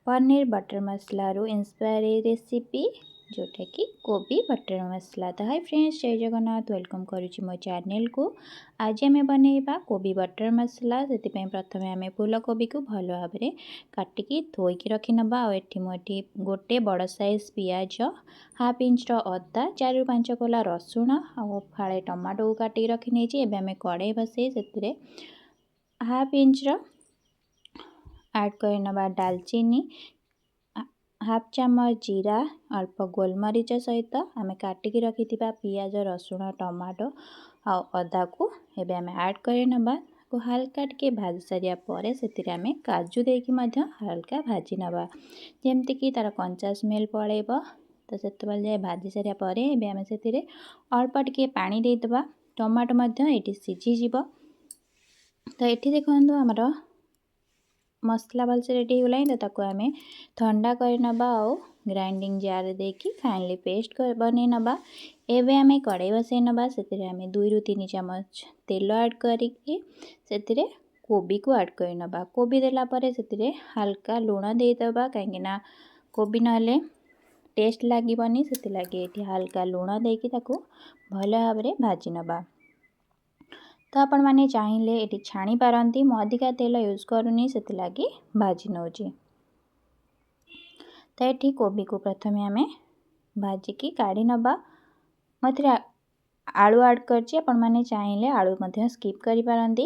Paneer butter ମସଲାରୁ inspire ଏଇ recipe, ଯେଉଁଟାକି କୋବି ବଟର୍ ମସଲା। ତ ହାଇ ଫ୍ରେଣ୍ଡସ୍, ଜୟ ଜଗନ୍ନାଥ। Welcome କରୁଛି ମୋ ଚ୍ୟାନେଲକୁ। ଆଜି ଆମେ ବନେଇବା କୋବି ବଟର୍ ମସଲା। ସେଥିପାଇଁ ପ୍ରଥମେ ଆମେ ଫୁଲକୋବିକୁ ଭଲ ଭାବରେ କାଟିକି ଧୋଇକି ରଖିନେବା। ଆଉ ଏଠି ମୁଁ ଏଠି ଗୋଟେ ବଡ଼ ସାଇଜ୍ ପିଆଜ, ହାଫ୍ ଇଞ୍ଚର ଅଦା, 4ରୁ 5 କୋଲା ରସୁଣ ଆଉ ଫାଳେ ଟମାଟୋକୁ କାଟିକି ରଖିନେଇଛି। ଏବେ ଆମେ କଡ଼େଇ ବସେଇ ସେଥିରେ ହାଫ୍ ଇଞ୍ଚର ଆଡ଼୍ କରିନେବା ଡାଲଚିନି, ହାଫ୍ ଚାମଚ ଜିରା, ଅଳ୍ପ ଗୋଲମରିଚ ସହିତ ଆମେ କାଟିକି ରଖିଥିବା ପିଆଜ, ରସୁଣ, ଟମାଟୋ ଆଉ ଅଦାକୁ ଏବେ ଆମେ ଆଡ଼୍ କରିନେବା। ତାକୁ ହାଲକା ଟିକେ ଭାଜି ସାରିବା ପରେ ସେଥିରେ ଆମେ କାଜୁ ଦେଇକି ମଧ୍ୟ ହାଲକା ଭାଜି ନେବା, ଯେମିତିକି ତା'ର କଞ୍ଚା ସ୍ମେଲ୍ ପଳେଇବ। ତ ସେତେବେଳେ ଯାଏ ଭାଜି ସାରିବା ପରେ ଏବେ ଆମେ ସେଥିରେ ଅଳ୍ପ ଟିକେ ପାଣି ଦେଇଦେବା। ଟମାଟୋ ମଧ୍ୟ ଏଇଠି ସିଝିଯିବ। ତ ଏଠି ଦେଖନ୍ତୁ, ଆମର ମସଲା ଭଲସେ ରେଡ଼ି ହେଇଗଲାଣି। ତ ତାକୁ ଆମେ ଥଣ୍ଡା କରିନେବା ଆଉ ଗ୍ରାଇଣ୍ଡିଙ୍ଗ ଜାର୍ରେ ଦେଇକି ଫାଇନାଲି ପେଷ୍ଟ ବନେଇ ନେବା। ଏବେ ଆମେ କଡ଼େଇ ବସେଇ ନେବା। ସେଥିରେ ଆମେ 2ରୁ 3 ଚାମଚ ତେଲ ଆଡ଼୍ କରିକି ସେଥିରେ କୋବିକୁ ଆଡ଼୍ କରିନେବା। କୋବି ଦେଲା ପରେ ସେଥିରେ ହାଲକା ଲୁଣ ଦେଇଦେବା, କାହିଁକିନା କୋବି ନହେଲେ ଟେଷ୍ଟ ଲାଗିବନି। ସେଥିଲାଗି ଏଠି ହାଲକା ଲୁଣ ଦେଇକି ତାକୁ ଭଲ ଭାବରେ ଭାଜି ନେବା। ତ ଆପଣମାନେ ଚାହିଁଲେ ଏଠି ଛାଣି ପାରନ୍ତି। ମୁଁ ଅଧିକା ତେଲ ୟୁଜ୍ କରୁନି, ସେଥିଲାଗି ଭାଜି ନେଉଛି। ତ ଏଠି କୋବିକୁ ପ୍ରଥମେ ଆମେ ଭାଜିକି କାଢ଼ି ନେବା। ମୁଁ ଏଥିରେ ଆଳୁ ଆଡ଼୍ କରିଛି, ଆପଣମାନେ ଚାହିଁଲେ ଆଳୁ ମଧ୍ୟ ସ୍କିପ୍ କରିପାରନ୍ତି।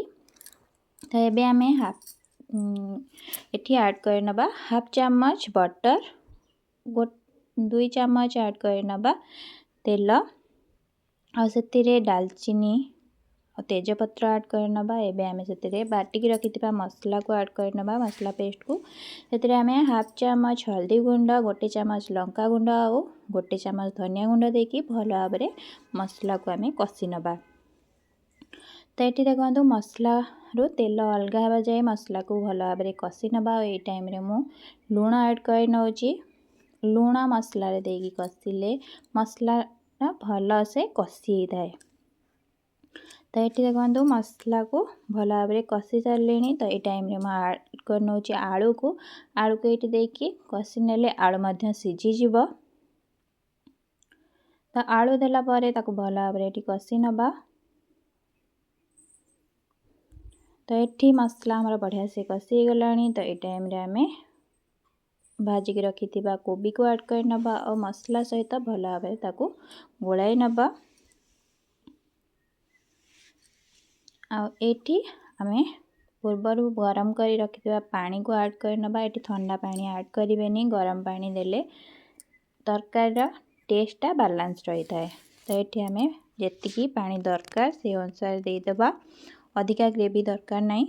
ତ ଏବେ ଆମେ ହାଫ୍ ଏଠି ଆଡ଼୍ କରିନେବା ହାଫ୍ ଚାମଚ ବଟର୍, 2 ଚାମଚ ଆଡ଼୍ କରିନେବା ତେଲ ଆଉ ସେଥିରେ ଡାଲଚିନି ଆଉ ତେଜପତ୍ର ଆଡ଼୍ କରିନେବା। ଏବେ ଆମେ ସେଥିରେ ବାଟିକି ରଖିଥିବା ମସଲାକୁ ଆଡ଼୍ କରିନେବା, ମସଲା ପେଷ୍ଟକୁ। ସେଥିରେ ଆମେ ହାଫ୍ ଚାମଚ ହଳଦୀ ଗୁଣ୍ଡ, 1 ଚାମଚ ଲଙ୍କା ଗୁଣ୍ଡ ଆଉ 1 ଚାମଚ ଧନିଆ ଗୁଣ୍ଡ ଦେଇକି ଭଲ ଭାବରେ ମସଲାକୁ ଆମେ କଷି ନେବା। ତ ଏଠି ଦେଖନ୍ତୁ, ମସଲାରୁ ତେଲ ଅଲଗା ହେବା ଯାଏ ମସଲାକୁ ଭଲ ଭାବରେ କଷି ନେବା। ଆଉ ଏଇ ଟାଇମ୍ରେ ମୁଁ ଲୁଣ ଆଡ଼୍ କରି ନେଉଛି। ଲୁଣ ମସଲାରେ ଦେଇକି କଷିଲେ ମସଲାଟା ଭଲସେ କଷି ହେଇଥାଏ। ତ ଏଠି ଦେଖନ୍ତୁ, ମସଲାକୁ ଭଲ ଭାବରେ କଷି ସାରିଲିଣି। ତ ଏଇ ଟାଇମ୍ରେ ମୁଁ ଆଡ଼୍ କରି ନେଉଛି ଆଳୁକୁ। ଆଳୁକୁ ଏଇଠି ଦେଇକି କଷି ନେଲେ ଆଳୁ ମଧ୍ୟ ସିଝିଯିବ। ତ ଆଳୁ ଦେଲା ପରେ ତାକୁ ଭଲ ଭାବରେ ଏଠି କଷି ନେବା। ତ ଏଠି ମସଲା ଆମର ବଢ଼ିଆ ସେ କଷି ହେଇଗଲାଣି। ତ ଏଇ ଟାଇମ୍ରେ ଆମେ ଭାଜିକି ରଖିଥିବା କୋବିକୁ ଆଡ଼୍ କରିନେବା ଆଉ ମସଲା ସହିତ ଭଲ ଭାବରେ ତାକୁ ଗୋଳାଇ ନେବା। ଆଉ ଏଇଠି ଆମେ ପୂର୍ବରୁ ଗରମ କରି ରଖିଥିବା ପାଣିକୁ ଆଡ଼୍ କରିନେବା। ଏଠି ଥଣ୍ଡା ପାଣି ଆଡ଼୍ କରିବେନି, ଗରମ ପାଣି ଦେଲେ ତରକାରୀର ଟେଷ୍ଟଟା ବାଲାନ୍ସ ରହିଥାଏ। ତ ଏଠି ଆମେ ଯେତିକି ପାଣି ଦରକାର ସେ ଅନୁସାରେ ଦେଇଦେବା, ଅଧିକା ଗ୍ରେଭି ଦରକାର ନାହିଁ।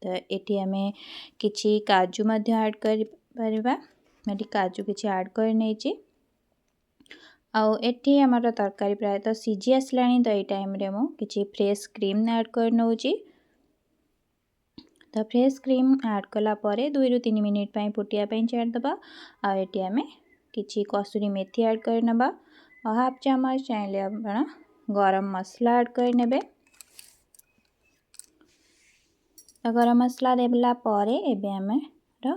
ତ ଏଠି ଆମେ କିଛି କାଜୁ ମଧ୍ୟ ଆଡ଼୍ କରିପାରିବା। ଏଠି କାଜୁ କିଛି ଆଡ଼୍ କରିନେଇଛି। ଆଉ ଏଠି ଆମର ତରକାରୀ ପ୍ରାୟତଃ ସିଝି ଆସିଲାଣି। ତ ଏଇ ଟାଇମ୍ରେ ମୁଁ କିଛି ଫ୍ରେଶ୍ କ୍ରିମ୍ ଆଡ଼୍ କରିନେଉଛି। ତ ଫ୍ରେଶ୍ କ୍ରିମ୍ ଆଡ଼୍ କଲା ପରେ 2ରୁ 3 ମିନିଟ୍ ପାଇଁ ଫୁଟିବା ପାଇଁ ଛାଡ଼ିଦେବା। ଆଉ ଏଠି ଆମେ କିଛି କସୁରୀ ମେଥି ଆଡ଼୍ କରିନେବା ଆଉ ହାଫ୍ ଚାମଚ ଚାହିଁଲେ ଆପଣ ଗରମ ମସଲା ଆଡ଼୍ କରିନେବେ। ତ ଗରମ ମସଲା ଦେଲା ପରେ ଏବେ ଆମର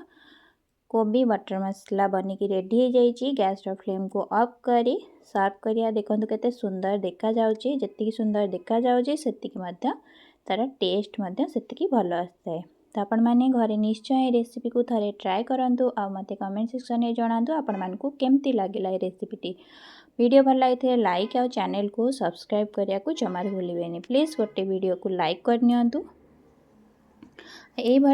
କୋବି ବଟର୍ ମସଲା ବନିକି ରେଡ଼ି ହେଇଯାଇଛି। ଗ୍ୟାସ୍ର ଫ୍ଲେମ୍କୁ ଅଫ୍ କରି ସର୍ଭ କରିବା। ଦେଖନ୍ତୁ କେତେ ସୁନ୍ଦର ଦେଖାଯାଉଛି। ଯେତିକି ସୁନ୍ଦର ଦେଖାଯାଉଛି, ସେତିକି ମଧ୍ୟ ତା'ର ଟେଷ୍ଟ ମଧ୍ୟ ସେତିକି ଭଲ ଆସିଥାଏ। ତ ଆପଣମାନେ ଘରେ ନିଶ୍ଚୟ ଏ ରେସିପିକୁ ଥରେ ଟ୍ରାଏ କରନ୍ତୁ ଆଉ ମୋତେ କମେଣ୍ଟ ସେକ୍ସନରେ ଜଣାନ୍ତୁ ଆପଣମାନଙ୍କୁ କେମିତି ଲାଗିଲା ଏ ରେସିପିଟି। ଭିଡ଼ିଓ ଭଲ ଲାଗିଥିଲେ ଲାଇକ୍ ଆଉ ଚ୍ୟାନେଲକୁ ସବସ୍କ୍ରାଇବ୍ କରିବାକୁ ଜମାରୁ ଭୁଲିବେନି। ପ୍ଲିଜ୍ ଗୋଟେ ଭିଡ଼ିଓକୁ ଲାଇକ୍ କରିନିଅନ୍ତୁ। ଏଇଭଳି